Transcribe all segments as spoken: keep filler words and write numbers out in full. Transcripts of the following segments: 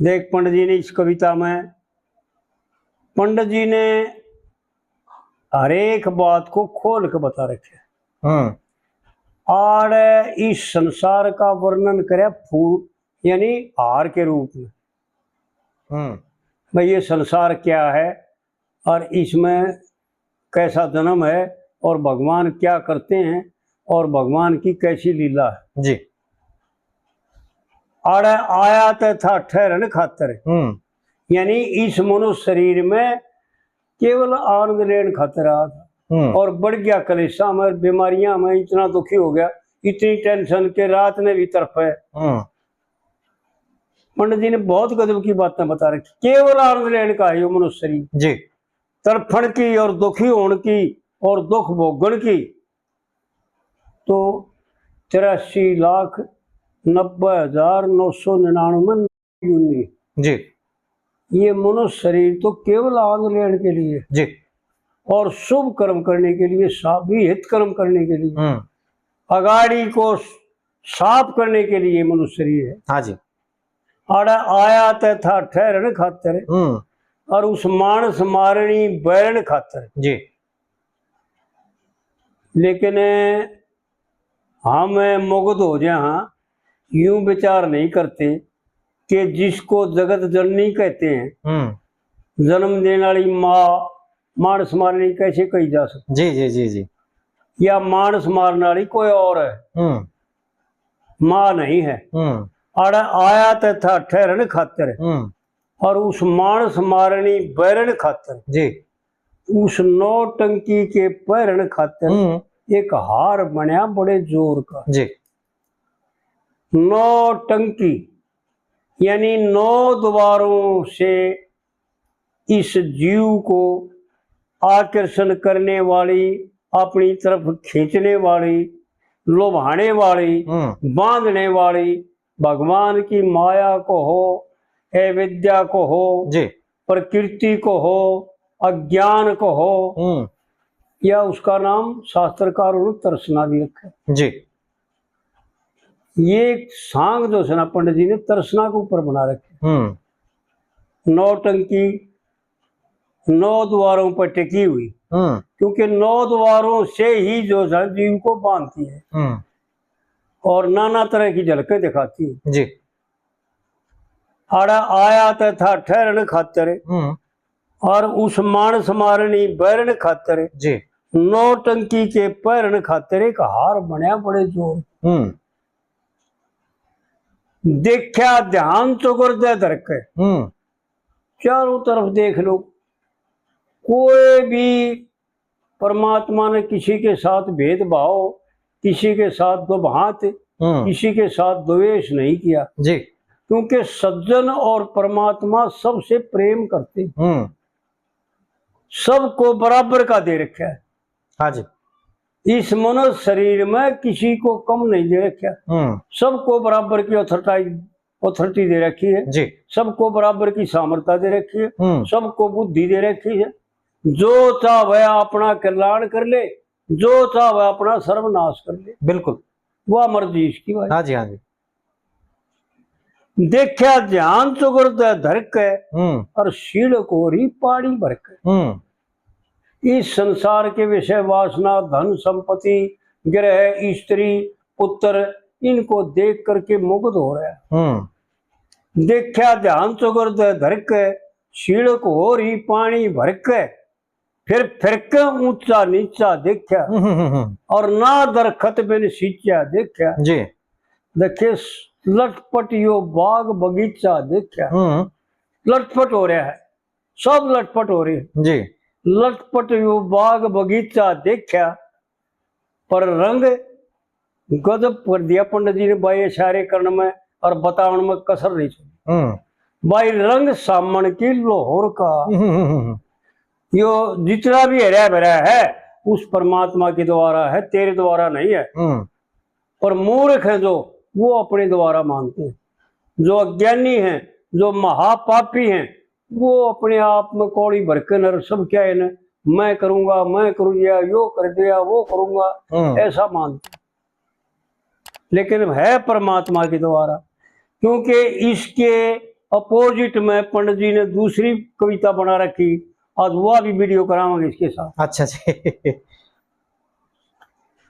देख, पंडित जी ने इस कविता में, पंडित जी ने हरेक बात को खोल के बता रखे। हम्म। आड़ इस संसार का वर्णन करे फूल, यानी हार के रूप में। हम्म। भाई, ये संसार क्या है और इसमें कैसा जन्म है और भगवान क्या करते हैं और भगवान की कैसी लीला है। जी। आड़े आया तो था ठहरन खातर, हम्म। यानी इस मनुष्य शरीर में केवल आनंद लेन खातर आया था। हम्म। और बढ़ गया कलेशा में, बीमारियां में, इतना दुखी हो गया, इतनी टेंशन के रात में भी तड़पे। हम्म। पंडित जी ने बहुत गजब की बातें बता रखी। केवल आनंद लेने का है यो मनुष्य शरीर। जी। तड़फण की और दुखी होण की और दुख भोगण की तो तिरासी लाख नब्बे हजार नौ सौ निन्यानवे योनि। जी। ये मनुष्य शरीर तो केवल आनंद लेने के लिए जी। और शुभ कर्म करने के लिए, सा-, भी हित कर्म करने के लिए। हम्म। अगाड़ी को साफ करने के लिए मनुष्य शरीर है। हाँ जी। आड़ा आया ते था ठहरन खातर हम्म। और उस मानस मारणी बैरण खातर। जी। लेकिन हम मुग्ध हो जाए, हाँ, यूं विचार नहीं करते कि जिसको जगत जननी कहते हैं, हम्म। जन्म देने वाली माँ मानस मारणी कैसे कही जा सकती? जी, जी, जी, जी। या मानस मारने वाली कोई और है, हम्म। माँ नहीं है। हम्म। आड़ा आया तो था ठहरन खातर हम्म। और उस मानस मारणी बैरण खातर जी। उस नौटंकी के पैरण खातर हम्म। एक हार बनया बड़े जोर का। जी। नौटंकी यानी नौ द्वारों से इस जीव को आकर्षण करने वाली, अपनी तरफ खींचने वाली, लुभाने वाली, हम्म। बांधने वाली, भगवान की माया को हो, अविद्या को हो, जी। प्रकृति को हो, अज्ञान को हो, हम्म। या उसका नाम शास्त्रकारों ने तृष्णा भी रखा है। जी। ये सांग जो है ना पंडित जी ने तृष्णा के ऊपर बना रखे। हम्म। नौटंकी नौ द्वारों पर टिकी हुई, हम्म। क्योंकि नौ द्वारों से ही जो है जीव को बांधती है हम्म। और नाना तरह की झलकें दिखाती है। जी। आड़ा आया तो था ठहरन खातर हम्म। और उस मानस मारणी बैरण खातर जी। नौटंकी के पैरण खातर एक हार बनया बड़े जोर। हम्म। देखा ध्यान चौगरदे धर के। हम्म। चारों तरफ देख लो, कोई भी परमात्मा ने किसी के साथ भेदभाव, किसी के साथ दुभांत, हम्म। किसी के साथ द्वेष नहीं किया। जी। क्योंकि सज्जन और परमात्मा सबसे प्रेम करते हैं। हम्म। सबको बराबर का दे रखा है। हाँ जी। इस मनुष्य शरीर में किसी को कम नहीं दे रखा। हम्म। सबको बराबर की अथॉरिटी, अथॉरिटी दे रखी है। जी। सबको बराबर की सामर्थ्य दे रखी है। हम्म। सबको बुद्धि दे रखी है। जो चाहे अपना कल्याण कर ले, जो चाहे अपना सर्वनाश कर ले। बिल्कुल। वह मर्जी इसकी भाई। हाँ जी, हाँ जी। देखा ध्यान चौगरदे धर के हम्म। और सील को री पानी भर के। हम्म। इस संसार के विषय वासना, धन संपत्ति, गृह, स्त्री, पुत्र, इनको देख करके मुग्ध हो रहा है। हम्म। देखा ध्यान चौगरदे धर के, सील को री पानी भर के, फिर फिर के ऊंचा नीचा देखा हम्म, हम्म, हम्म। और ना दरखत बिन सींचा देखा। जी। देखे लटपट यो बाग बगीचा देखा। हम्म। लटपट हो रहा है, सब लटपट हो रहे हैं। जी। लटपट यो बाग बगीचा देखा, पर रंग गजब कर दिया पंडित जी ने भाई, इशारे करण में और बतावन में कसर नहीं छोड़ी। हम्म। भाई, रंग सामन की लाहौर का। हम्म, हम्म, हम्म। यो जितना भी हरा भरा है, उस परमात्मा के द्वारा है, तेरे द्वारा नहीं है। हम्म। पर मूर्ख हैं जो, वो अपने द्वारा मानते हैं। जो अज्ञानी हैं, जो महापापी हैं, वो अपने आप में कौड़ी भर के नर सब क्या है ना, मैं करूंगा, मैं करूंगा, यो कर दिया, वो करूंगा, हम्म। ऐसा मानते हैं। लेकिन है परमात्मा के द्वारा, क्योंकि इसके अपोजिट में पंडित जी ने दूसरी कविता बना रखी। आज वह भी वीडियो करावांगे इसके साथ। अच्छा जी।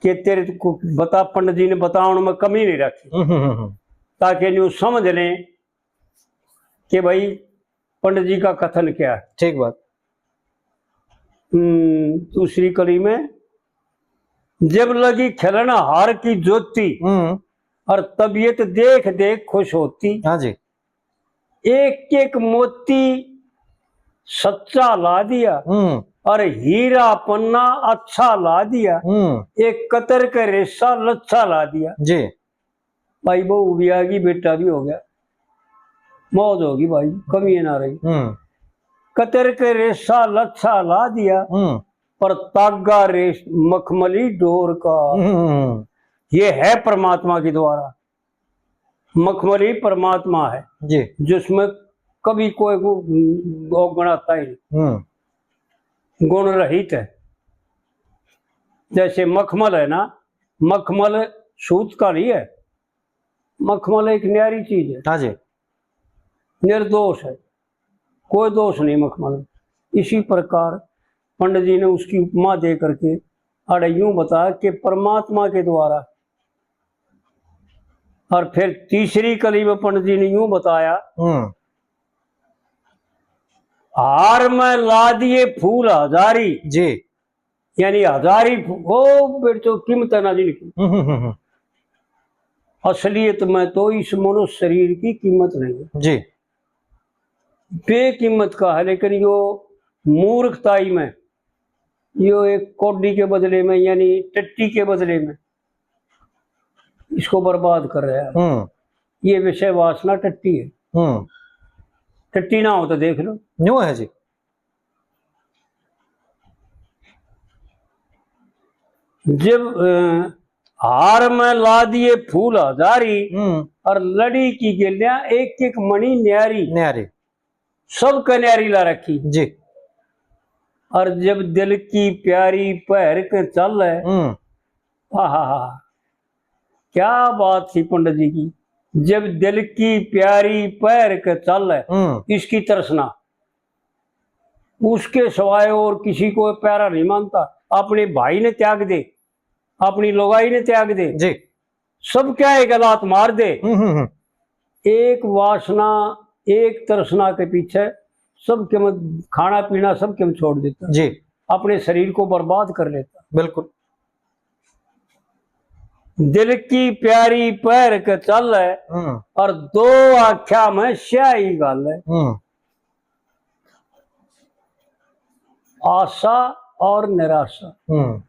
कि तेरे को बता, पंडित जी ने बताने में कमी नहीं रखी। हम्म, हम्म, हम्म। ताकि न्यू समझ लें कि भाई पंडित जी का कथन क्या है। ठीक बात। हम्म, दूसरी कली में, जब लगी खिलन हार की ज्योति, हम्म। और तबीयत देख देख खुश होती। हाँ जी। एक एक मोती सच्चा ला दिया, हम्म। और हीरा पन्ना अच्छा ला दिया, हम्म। एक कतर के रेशा लच्छा ला दिया। जी। भाई बहू भी आ गई, बेटा भी हो गया, मौज होगी भाई, कमी ना रही। हम्म। कतर के रेशा लच्छा ला दिया, हम्म। पर तागा रेश मखमली डोर का। हम्म। ये है परमात्मा के द्वारा, मखमली परमात्मा है जी। जिसमें कभी कोई गु-, गुण आता ही नहीं। हम्म। गुण रहित है। जैसे मखमल है ना, मखमल सूत का नहीं है, मखमल एक न्यारी चीज है। हाँ जी। निर्दोष है, कोई दोष नहीं मखमल। इसी प्रकार पंडित जी ने उसकी उपमा दे करके आड़े यूं बताया कि परमात्मा के द्वारा, और फिर तीसरी कली में पंडित जी ने यूं बताया, हम्म। हार में ला दिए फूल हजारी। जी। यानी हजारी फू-, ओ बेटो, कीमत है ना जिनकी। हम्म, हम्म, हम्म। असलियत में तो इस मनुष्य शरीर की कीमत नहीं है। जी। बेकीमत का है, लेकिन यो मूर्खताई में, यो एक कौडी के बदले में, यानी टट्टी के बदले में इसको बर्बाद कर रहा है। हम्म। ये विषय वासना टट्टी है। हम्म। टट्टी ना हो तो देख लो। न्यू है जी। जब, अ, हार में ला दिए फूल हजारी, हम्म। और लड़ी की गेलियां एक एक मणि न्यारी। न्यारी। सबके न्यारी ला रखी। जी। और जब दिल की प्यारी पहर के चल है, हम्म। आहा, क्या बात थी पंडित जी की। जब दिल की प्यारी पहर के चल है, हम्म। इसकी तृष्णा, उसके सिवाय और किसी को प्यारा नहीं मानता। अपने भाई ने त्याग दे, अपनी लुगाई ने त्याग दे, जी। सब क्या एक लात मार दे। हम्म, हम्म, हम्म। एक वासना, एक तृष्णा के पीछे सब के में खाना पीना सब के में छोड़ देता। जी। अपने शरीर को बर्बाद कर लेता। बिल्कुल। दिल की प्यारी पहर के चल है, हम्म। और दो आख्या में स्याही घाल है। हम्म। आशा और निराशा। हम्म।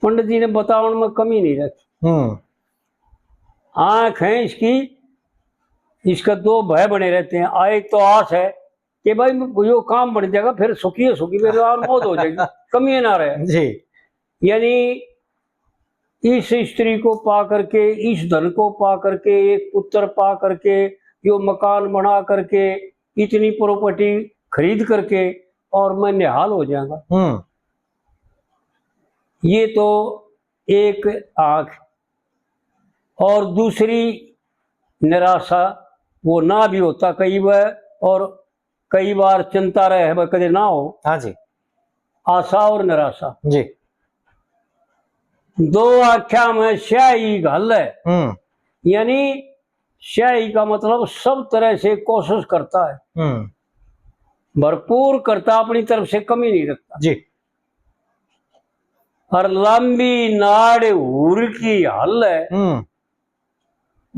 पंडित जी ने बतावन में कमी नहीं रखी। हम्म। आंख है इसकी, इसका दो भय बने रहते हैं। आ, एक तो आस है कि भाई यो काम बन जाएगा, फिर सुखी है सुखी, मेरे और मौज हो जाएगी, कमी ना रहे। जी। यानी इस स्त्री को पा करके, इस धन को पा करके, एक पुत्र पा करके, यो मकान बना करके, इतनी प्रॉपर्टी खरीद करके, और मैं निहाल हो जाऊंगा। हम्म। ये तो एक आंख। और दूसरी निराशा, वो ना भी होता कई बार, और कई बार चिंता रहे, वह कदे ना हो। हाँ जी। आशा और निराशा। जी। दो आख्या में स्याही घाल है। हम्म। यानी स्याही का मतलब सब तरह से कोशिश करता है। हम्म। भरपूर करता, अपनी तरफ से कमी नहीं रखता। जी। और लंबी नाड़ हूर की हल है। हम्म।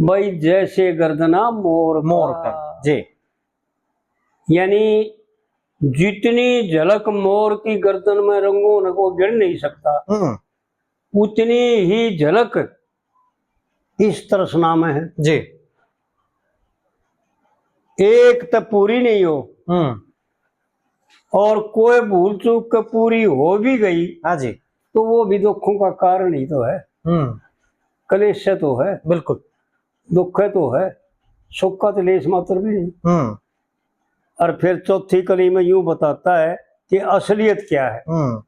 भाई जैसे गर्दना मोर मोर का। का। जी। यानी जितनी झलक मोर की गर्दन में रंगों ने को गिण नहीं सकता, हम्म। उतनी ही झलक इस तृष्णा में है। जी। एक तो पूरी नहीं हो, हम्म। और कोई भूल चूक के पूरी हो भी गई, हाँ जी। तो वो भी दुखों का कारण ही तो है, हम्म। क्लेश से तो है। बिल्कुल। दुख है तो है, सुख का तो लेश मात्र भी नहीं। हम्म। और फिर चौथी कली में यूं बताता है कि असलियत क्या है। हम्म।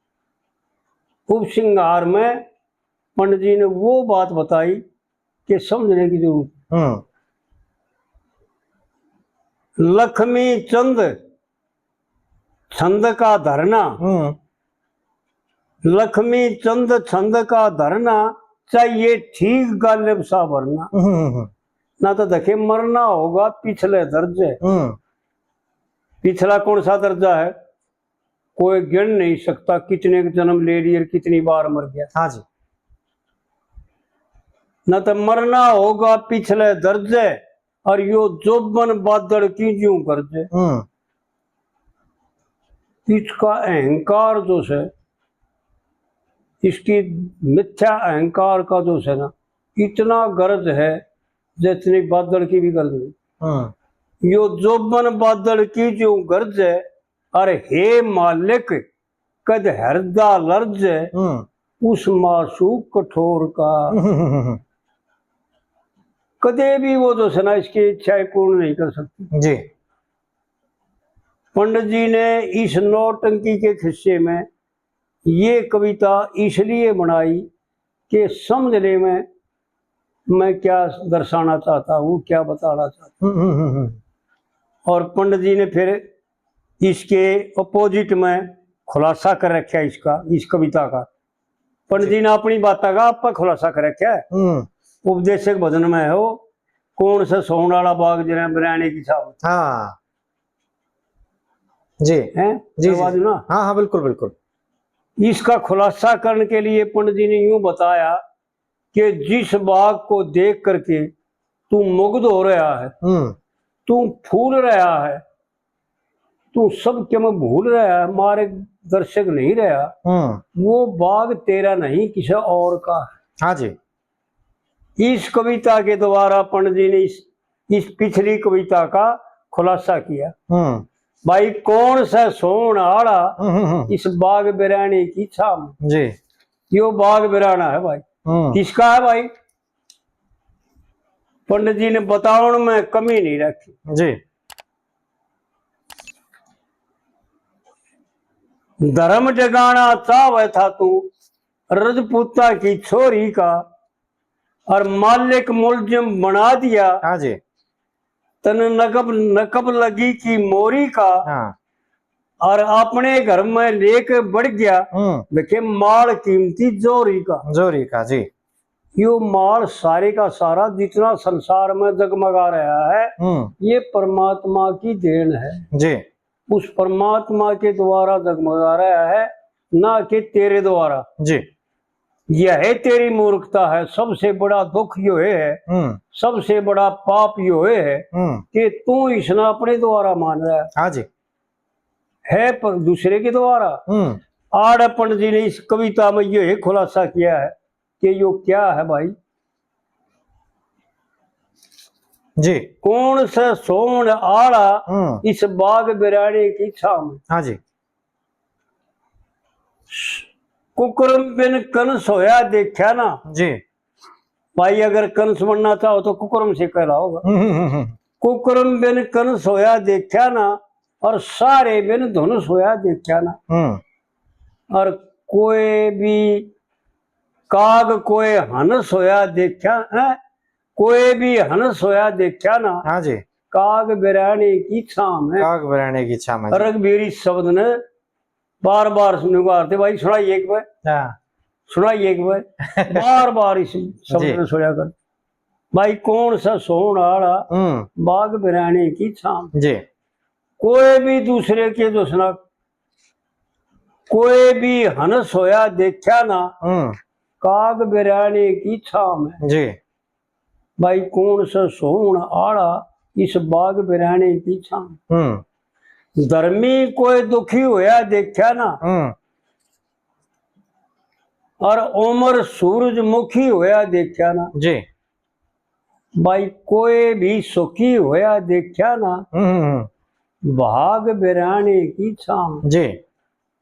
उपसंहार में पंडित जी ने वो बात बताई कि समझने की जरूरत। हम्म। लक्ष्मी चंद छंद का धरना, हम्म। लक्ष्मी चंद छंद का धरना, चाहिए ठीक गालिब सा भरना। हम्म, हम्म, हम्म। ना तो देखे मरना होगा पिछले दर्जे। हम्म। पिछला कौन सा दर्जा है, कोई गिण नहीं सकता, कितने के जन्म ले लिए और कितनी बार मर गया। हाँ जी। ना तो मरना होगा पिछले दर्जे, और यो जोबन बादल की ज्यूं गरजे। हम्म। इसका अहंकार जो से, इसकी मिथ्या अहंकार का जो से ना, इतना गरज है जितनी बादल की भी गरज नहीं। हम्म। यो जोबन बादल की ज्यूं गरजे, अरे हे मालिक, कद हृदय लर्ज हम्म। उस मासूक कठोर का। हम्म। कदे भी वो जो से ना इसकी इच्छाएं पूर्ण नहीं कर सकती। जी। पंडित जी ने इस नौटंकी के खिस्से में ये कविता इसलिए बनाई कि समझने में मैं क्या दर्शाना चाहता हूँ, क्या बताना चाहता हूँ। हम्म, हम्म, हम्म, हम्म। और पंडित जी ने फिर इसके अपोजिट में खुलासा कर रखा है इसका, इस कविता का। पंडित जी ने अपनी बातों का आप पर खुलासा कर रखा है। हम्म। उपदेशक भजन में है वो, कौन सा सोहण वाला बाग जिन्हें बिराने की छाव। हाँ जी। हैं? जी, जी, करवा जी। दूं ना? हाँ, हाँ, बिल्कुल, बिल्कुल। इसका खुलासा करने के लिए पंडित जी ने यूं बताया कि जिस बाग को देख करके तू मुग्ध हो रहा है, हम्म। तू फूल रहा है, तू सबके में भूल रहा है, मारे दर्शक नहीं रहा, हम्म। वो बाग तेरा नहीं, किसी और का है। हाँ जी। इस कविता के द्वारा पंडित जी ने इस, इस पिछली कविता का खुलासा किया। हम्म। भाई, कौन सा सोहण आला हम्म, हम्म, हम्म। इस बाग बिराने की छाव में? जी। यो बाग बिराना है भाई। हम्म। किसका है भाई? पंडित जी ने बतावण में कमी नहीं रखी। जी। धर्म जगाना चाहवे था तू रजपूता की छोरी का, और मालिक मुलजिम बना दिया। हाँ जी। तन नकब, नकब लगी की मोरी का, हाँ। और अपने घर में लेके बढ़ गया, हम्म। देखे माल कीमती जोरी का। जोरी का, जी। यो माल सारे का सारा जितना संसार में जगमगा रहा है, हम्म। ये परमात्मा की देन है। जी। उस परमात्मा के द्वारा जगमगा रहा है, ना कि तेरे द्वारा। जी। यह तेरी मूर्खता है, सबसे बड़ा दुख यो है, हम्म। सबसे बड़ा पाप यो है हम्म। कि तू इसने अपने द्वारा मान रहा है। हाँ जी। है पर दूसरे के द्वारा। हम्म। आड़े पंडित जी ने इस कविता में यो खुलासा किया है कि यो क्या है भाई? जी। कौन सा सोहण आला हम्म। इस बाग बिराने की छाव में? हाँ जी। कुकर्म बिन कंस होया देखा ना। जी। भाई, अगर कंस बनना चाहो तो कुकर्म से कहलाओगा। हम्म, हम्म, हम्म। कुकर्म बिन कंस होया देखा ना, और सारे बिन धनुष होया देखा ना। हम्म। और कोई भी काग कोई हंस होया देखा है, कोई भी हंस होया देखा ना। हाँ जी। काग बिराने की छाव में। काग बिराने की छाव में जी। रघुबीर इस शब्द ने बार बार सुनूंगा, आरती भाई सुनाइए एक बार। हाँ। सुनाइए एक बार। बार बार इस शब्द जी। ने सुना कर। भाई, कौन सा सोहण आला हम्म। बाग बिराने की छाव। जी। कोई भी दूसरे के जो सुना, कोई भी हंस होया देखा ना, हम्म। काग बिराने की छाव में। जी। भाई, कौन सा सोहण आला इस बाग बिराने की छाव। हम्म। धर्मी कोई दुखी होया देखा ना, हम्म। और उमर सूरजमुखी होया देखा ना। जी। भाई, कोई भी सुखी होया देखा ना, हम्म, हम्म, हम्म। भाग बिराने की छाव। जी।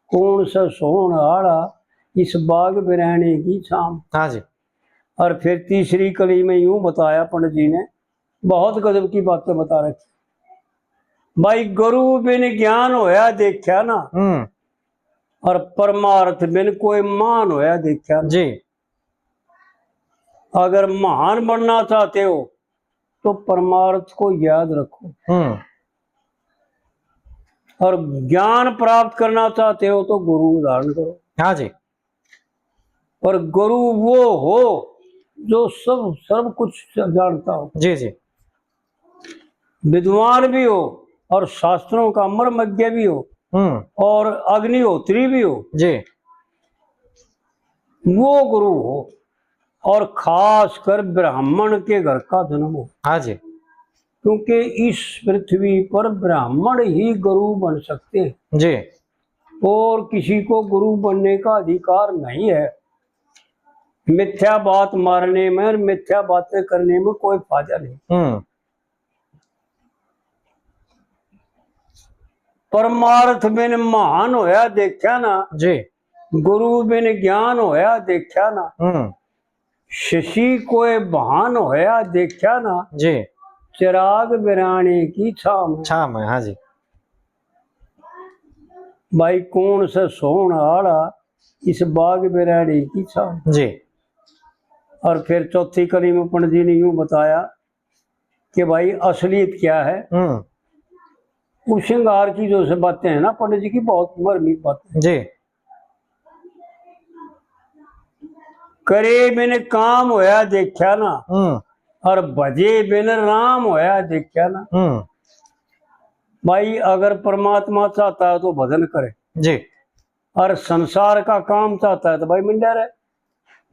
कौन सा सोहण आला इस बाग बिराने की छाव। हाँ जी। और फिर तीसरी कली में यूं बताया पंडित जी ने, बहुत गजब की बातें बता रखी। भाई, गुरु बिन ज्ञान होया देखा ना, हम्म। और परमार्थ बिन कोई मान होया देखा ना। जी। अगर महान बनना चाहते हो तो परमार्थ को याद रखो। हम्म। और ज्ञान प्राप्त करना चाहते हो तो गुरु धारण करो। हाँ जी। और गुरु वो हो जो सब, सब कुछ जानता हो। जी, जी। विद्वान भी हो और शास्त्रों का मर्मज्ञ भी हो हम्म। और अग्निहोत्री भी हो। जी। वो गुरु हो और खास कर ब्राह्मण के घर का जन्म हो। हाँ जी। क्योंकि इस पृथ्वी पर ब्राह्मण ही गुरु बन सकते हैं। जी। और किसी को गुरु बनने का अधिकार नहीं है। मिथ्या बात मारने में और मिथ्या बातें करने में कोई फायदा नहीं। हम्म। परमार्थ बिन महान होया देखा ना, जी। गुरु बिन ज्ञान होया देखा ना, हम्म। शशि कोई बहान होया देखा ना, जी। चिराग बिराने की छाम। छाम है, हाँ जी। भाई, कौन सा सोहन आला इस बाग बिराने की छाम। जी। और फिर चौथी कली में पंडित जी ने यूं बताया कि भाई, असलियत क्या है। हम्म। उस श्रृंगार की जो से बातें हैं ना पंडित जी की, बहुत मर्मिक बातें। जी। करे बिन काम होया देखा ना, हम्म। और भजे बिन राम होया देखा ना। हम्म। भाई, अगर परमात्मा चाहता है तो भजन करे। जी। और संसार का काम चाहता है तो भाई मंड्या रहे।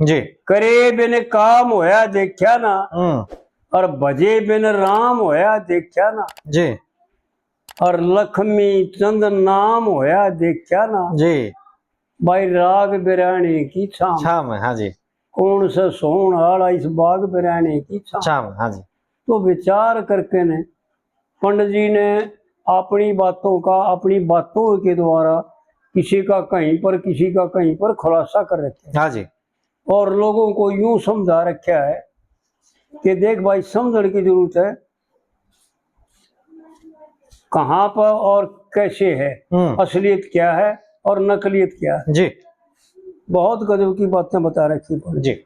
जी। करे बिन काम होया देखा ना, हम्म। और भजे बिन राम होया देखा ना। जी। और लक्ष्मी चंद नाम होया देखा ना। जी। भाई, राग बिराने की छाम। छाम है, हाँ जी। कौन सा सोहन आला इस बाग बिराने की छाम। छाम, हाँ जी। तो विचार करके ने पंडित जी ने अपनी बातों का, अपनी बातों के द्वारा किसी का कहीं पर, किसी का कहीं पर खुलासा कर रखा है। हाँ जी। और लोगों को यूं समझा रखा है कि देख भाई, समझने की जरूरत है कहाँ पर और कैसे है, हम्म। असलियत क्या है और नकलियत क्या है। जी। बहुत गजब की बातें बता रखी पंडित जी।